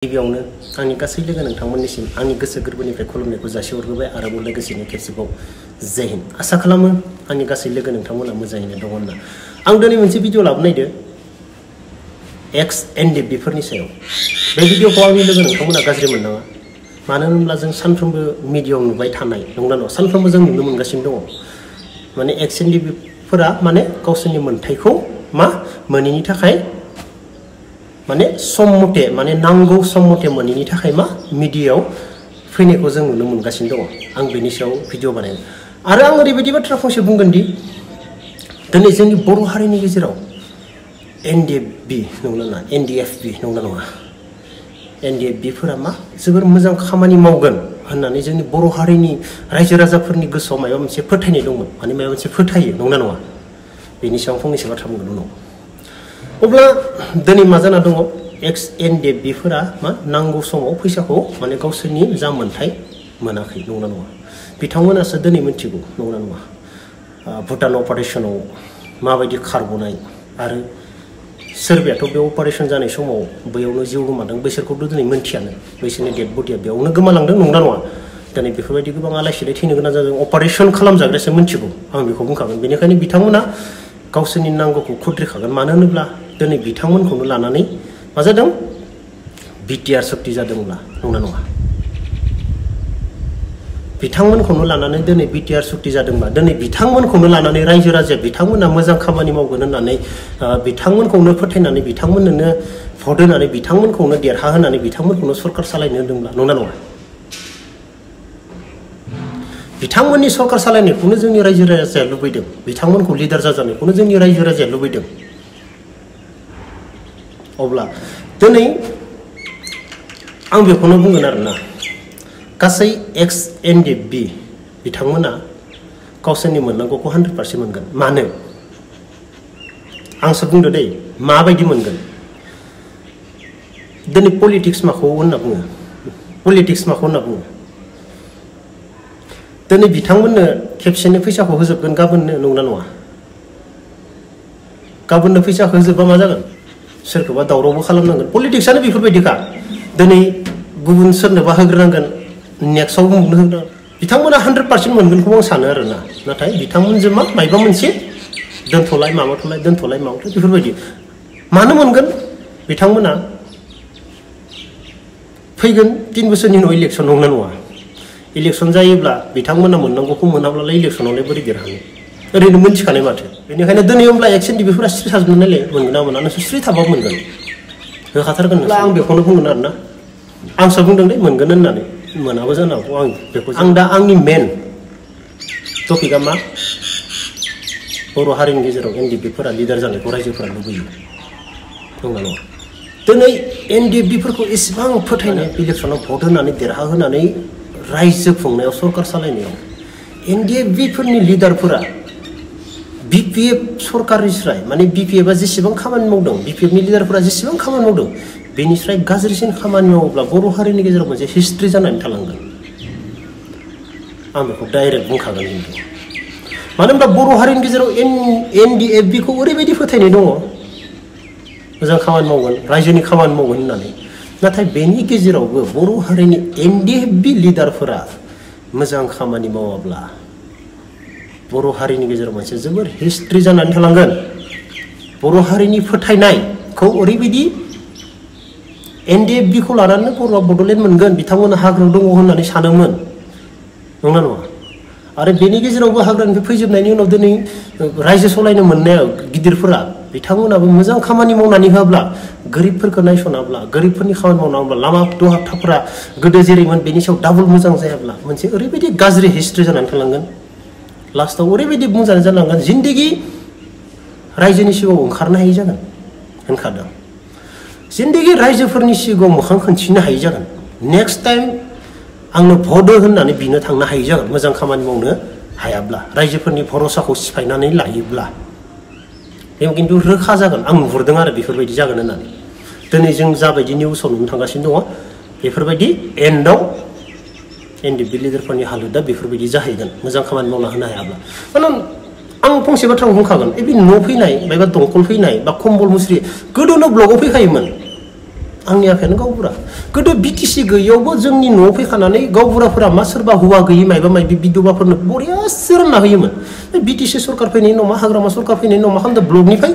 गिबियावनो आंनि गासै लोगो नोंथांमोननिसिम आंनि गोसो गोरबोनिफ्राय खुलुमनायखौ जासिहरग्रोबाय आरो लोगोसेनो खेबसेबाव जय हिन्द आसा खालामो आंनि गासै लोगो नोंथांमोना मोजाङैनो दङ होनना आं दिनै मोनसे भिडिअ लाबोनो नायदो एक्स एनडिएफबि फोरनि सायाव बे भिडिअखौ आंनि लोगो नोंथांमोना गाज्रि मोननाङा मानो होनब्ला जों सानफ्रोमबो मिडियायाव नुबाय थानाय नंगौना नङा सानफ्रोमबो जों नुनो मोनगासिनो दङ माने एक्स एनडिएफबि फोरा माने गावसोरनि मोनथायखौ मोनैनि थाखाय माने सम मथे माने नांगौ सम मथे मोनैनि थाखाय मिडियायाव फैनायखौ जों नुनो मोनगासिनो दङ आं बेनि सायाव भिडिअ बानायनो आरो आं ओरैबायदि बाथ्रा फंसे बुंगोन दि दिनै जोंनि बर' हारिनि गेजेराव एनडिएफबि नंगौना एनडिएफबि नंगौना नङा एनडिएफबि फोरा जोबोर मोजां खामानि मावगोन होननानै जोंनि बर' हारिनि रायजो राजाफोरनि गोसोआव माबा मोनसे फोथायनाय दंमोन माने माबा मोनसे फोथायो नंगौना नङा बेनि सायाव फंनैसो बाथ्रा बुंगोन उनाव अब्ला दिनै मा जाना दङ एक्स एनडिएफबि फोरा नांगौ समाव फैसाखौ माने गावसोरनि जा मोनथाय मोनाखै नंगौना नङा बिथांमोनासो दिनै मिथिगौ नंगौना नङा भुटान अपारेशनाव माबायदि खारग'नाय आरो सोरबायाथ' बे अपारेशन जानाय समाव बैयावनो जिउ गोमादों बैसोरखौथ' दिनै मोनथियानो बैसोरनि डेड बडिया बेयावनो गोमालांदों नंगौना नङा दिनै बेफोरबायदि गोबां आलाय सिलाय थैनो गोनां जादों अपारेशन खालामजाग्रायासो मिथिगौ आं बेखौ बुंखागोन बेनिखायनो बिथांमोना गावसोरनि नांगौखौ खुद्रिखागोन मानो होनोब्ला दिनै बिथांमोनखौनो लानानै मा जादों बिटिआर सक्ति जादोंब्ला नंगौना नङा बिथांमोनखौनो लानानै दिनै बिटिआर सक्ति जादोंब्ला दिनै बिथांमोनखौनो लानानै रायजो राजाया बिथांमोना मोजां खामानि मावगोन होननानै बिथांमोनखौनो फोथायनानै बिथांमोननो भट होनानै बिथांमोनखौनो देरहाहोनानै बिथांमोनखौनो सरकार सालायनो होदोंब्ला नंगौना नङा बिथांमोननि सरकार सालायनायखौनो जोंनि रायजो राजाया लुबैदों बिथांमोनखौ लिडार जाजानायखौनो जोंनि रायजो राजाया लुबैदों अब्ला दिनै आं बेखौनो बुंगोन आरोना गासै एक्स एनडिएफबि बिथांमोना गावसोरनि मोननांगौखौ 100% मोनगोन मानो आंसो बुंदो दै माबायदि मोनगोन दिनै पलिटिक्स माखौ होनना बुङो पलिटिक्स माखौ होनना बुङो दिनै बिथांमोननो खेबसेनो फैसाखौ होजोबगोन गाबोननो नंगौना नङा गाबोननो फैसाखौ होजोबबा मा जागोन सोरखौबा दावरावबो खालामनांगोन पलिटिक्सआनो बेफोरबायदिखा दिनै गुबुन सोरनोबा होग्रोनांगोन नेक्स्टआव होग्रोनांगोन बिथांमोना 100% मोनगोनखौ आं सानो आरोना नाथाय बिथांमोनजों मायबा मोनसे दोनथ'लाय माबाथ'लाय दोनथ'लाय माबाथ'लाय बेफोरबायदि मानो मोनगोन बिथांमोना फैगोन 3 बोसोरनि उनाव इलेक्सन नंगौना नङा इलेक्सन जायोब्ला बिथांमोना मोननांगौखौ मोनाब्लालाय इलेक्सनावलाय बोरै देरहानो ओरैनो मिथिखानाय माथो बेनिखायनो दिनै होमब्ला एक्स एनडिएफबिफोरा स्रि थाजोबनायलाय मोनगोन ना मोना नोंसोर स्रि थाबाबो मोनगोन होखाथारगोन आं बेखौनो बुंगोन आरोना आंसो बुंदों दे मोनगोन होननानै मोनाबो जानो हागौ आं बेखौ आं दा आंनि मेन टपिकआ मा बर' हारिनि गेजेराव एनडिएफबिफोरा लिडार जानायखौ रायजोफोरा लुबैयो नंगौना नङा दिनै एनडिएफबिफोरखौ एसेबां फोथायनाय इलेक्सनाव भट होनानै देरहाहोनानै रायजो खुंनायाव सरकार सालायनायाव एनडिएफबिफोरनि लिडारफोरा बिपिएफ सरकारनिफ्राय माने बिपिएफआ जेसेबां खामानि मावदों बिपिएफनि लिडारफोरा जेसेबां खामानि मावदों बेनिफ्राय गाज्रिसिन खामानि मावोब्ला बर' हारिनि गेजेराव मोनसे हिस्ट्रि जानानै थालांगोन आं बेखौ डाइरेक्ट बुंखागोन खिन्थु मानो होनब्ला बर' हारिनि गेजेराव एनडिएफबिखौ ओरैबायदि फोथायनाय दङ मोजां खामानि मावगोन रायजोनि खामानि मावगोन होननानै नाथाय बेनि गेजेरावबो बर' हारिनि एनडिएफबि लिडारफोरा मोजां खामानि मावाब्ला बर' हारिनि गेजेराव मोनसे जोबोर हिस्ट्रि जानानै थालांगोन बर' हारिनि फोथायनायखौ ओरैबायदि एनडिएफबिखौ लानानै बर'आ बड'लेण्ड मोनगोन बिथांमोना हाग्रायाव दङ होननानै सानोमोन नंगौना नङा आरो बेनि गेजेरावबो हाग्रानिफ्राय फैजोबनायनि उनाव दिनै रायजो सालायनो मोननाया गिदिरफोरा बिथांमोनाबो मोजां खामानि मावनानै होआब्ला गोरिबफोरखौ नायसनाब्ला गोरिबफोरनि खामानि मावनांब्ला लामा दहाफोरा गोदो जेरैमोन बेनि सायाव डाबल मोजां जायाब्ला मोनसे ओरैबायदि गाज्रि हिस्ट्रि जानानै थालांगोन लास्टआव ओरैबायदि बुंजानाय जालांगोन जिन्दगि रायजोनि सिगाङाव ओंखारनो हायि जागोन होनखादों जिन्दगि रायजोफोरनि सिगाङाव मोखां खोन्थिनो हायि जागोन नेक्स्ट टाइम आंनो भट हो होननानै बिनो थांनो हायि जागोन मोजां खामानि मावनो हायाब्ला रायजोफोरनि भरसाखौ सिफायनानै लायोब्ला बेयाव खिन्थु रोखा जागोन आं नुहुरदों आरो बेफोरबायदि जागोन होननानै दिनै जों जाबायदि निउसाव नुनो थांगासिनो दङ बेफोरबायदि एन्डआव एनडिएफबि लिडारफोरनि हालोदा बेफोरबायदि जाहैगोन मोजां खामानि मावना होनो हायाब्ला मानो आं फंसे बाथ्राखौ बुंखागोन बे न' फैनाय बा दंखल फैनाय बा कम्बल मुस्रि गोदोनो ब्लगआव फैखायोमोन आंनि आफायानो गावबुरा गोदो बिटिसि गैयैयावबो जोंनि न'आव फैखानानै गावबुराफोरा मा सोरबा हौवा गैयि मायबा मायबि बिधबाफोरनो बरियासो रानना होयोमोन बिटिसि सरकार फैनायनि उनाव मा हाग्रामा सरकार फैनायनि उनाव मा खालामदों ब्लकनिफ्राय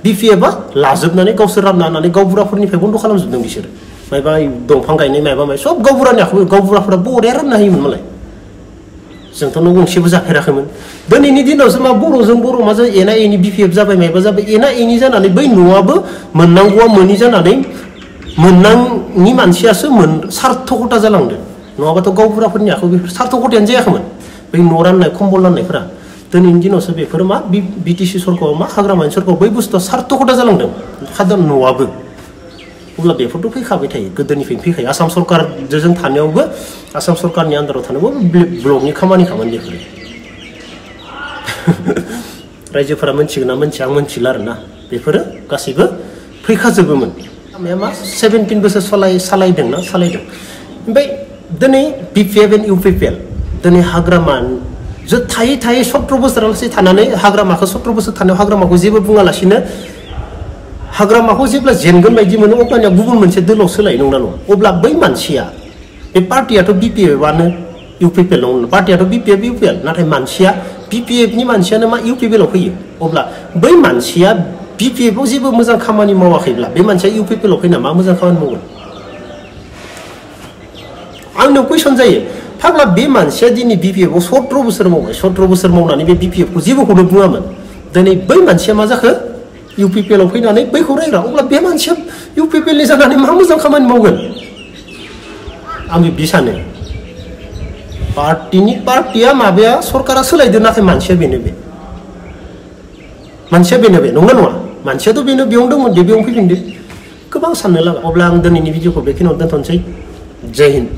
बिपिएफआ लाजोबनानै गावसोर रानना होनानै गावबुराफोरनिफ्राय बन्द' खालामजोबदों बिसोरो मायबा दंफां गायनाय मायबा मायबि सब गावबुरानि आखायाव गावबुराफोरा बरिया रानना होयोमोन मालाय जोंथ' न' गंसेबो जाफेराखैमोन दिनैनि दिनावसो मा बर'जों बर' मा जायो एना एनि बिपिएफ जाबाय मायबा जाबाय एना एनि जानानै बै न'आबो मोननांगौआ मोनि जानानै मोननांनि मानसियासो सार्थकता जालांदों नङाबाथ' गावबुराफोरनि आखायाव बेफोर सार्थकतायानो जायाखैमोन बै न' राननाय कम्बल राननायफोरा दिनैनि दिनावसो बेफोर मा बिटिसि सरखाराव मा हाग्रामानि सरखाराव बै बुस्थुआ सार्थकता जालांदों खादान न'आबो अब्ला बेफोरथ' फैखाबाय थायो गोदोनिफ्रायनो फैखायो आसाम सरकारजों थानायावबो आसाम सरकारनि आन्दाराव थानायावबो ब्लकनि खामानिखामोन बेफोरो रायजोफोरा मोनथिगोन ना मोनथिया आं मोनथिला आरोना बेफोरो गासैबो फैखाजोबोमोन लामाया मा 17 बोसोर सालायदों ओमफ्राय दिनै बिपिएफ एन्ड इउपिपिएल दिनै हाग्रामा थायै 17 बोसोरालासै थानानै हाग्रामाखौ 17 बोसोर थानायाव हाग्रामाखौ जेबो बुङालासिनो हाग्रामाखौ जेब्ला जेनगोन बायदि मोनो अब्लानिया गुबुन मोनसे दोलाव सोलाय नंना नङा अब्ला बै मानसिया बे पार्टियाथ' बिपिएफआनो इउपिपिएल नङा पार्टियाथ' बिपिएफ इउपिएल नाथाय मानसिया बिपिएफनि मानसियानो मा इउपिपिएलआव फैयो अब्ला बै मानसिया बिपिएफआव जेबो मोजां खामानि मावाखैब्ला बे मानसिया इउपिपिएलआव फैना मा मोजां खामानि मावगोन आंनाव कुइसन जायो फाग्ला बे मानसिया दिनै बिपिएफआव 17 बोसोर मावबाय 17 बोसोर मावनानै बे बिपिएफखौ जेबोखौनो बुङामोन दिनै बै मानसिया मा जाखो इउपिपिएलआव फैनानै बैखौ रायग्रा अब्ला बे मानसिया इउपिपिएलनि जानानै मा मोजां खामानि मावगोन आं बिदि सानो पार्टिया माबाया सरकारा सोलायदों नाथाय मानसिया बेनो बे नंगौना नङा मानसियाथ' बेनो बेयावनो दंमोन बेयावनो फैफिनदो गोबां साननो लागा अब्ला आं दिनैनि भिडिअखौ बेखिनियाव दोनथ'नोसै जय हिन्द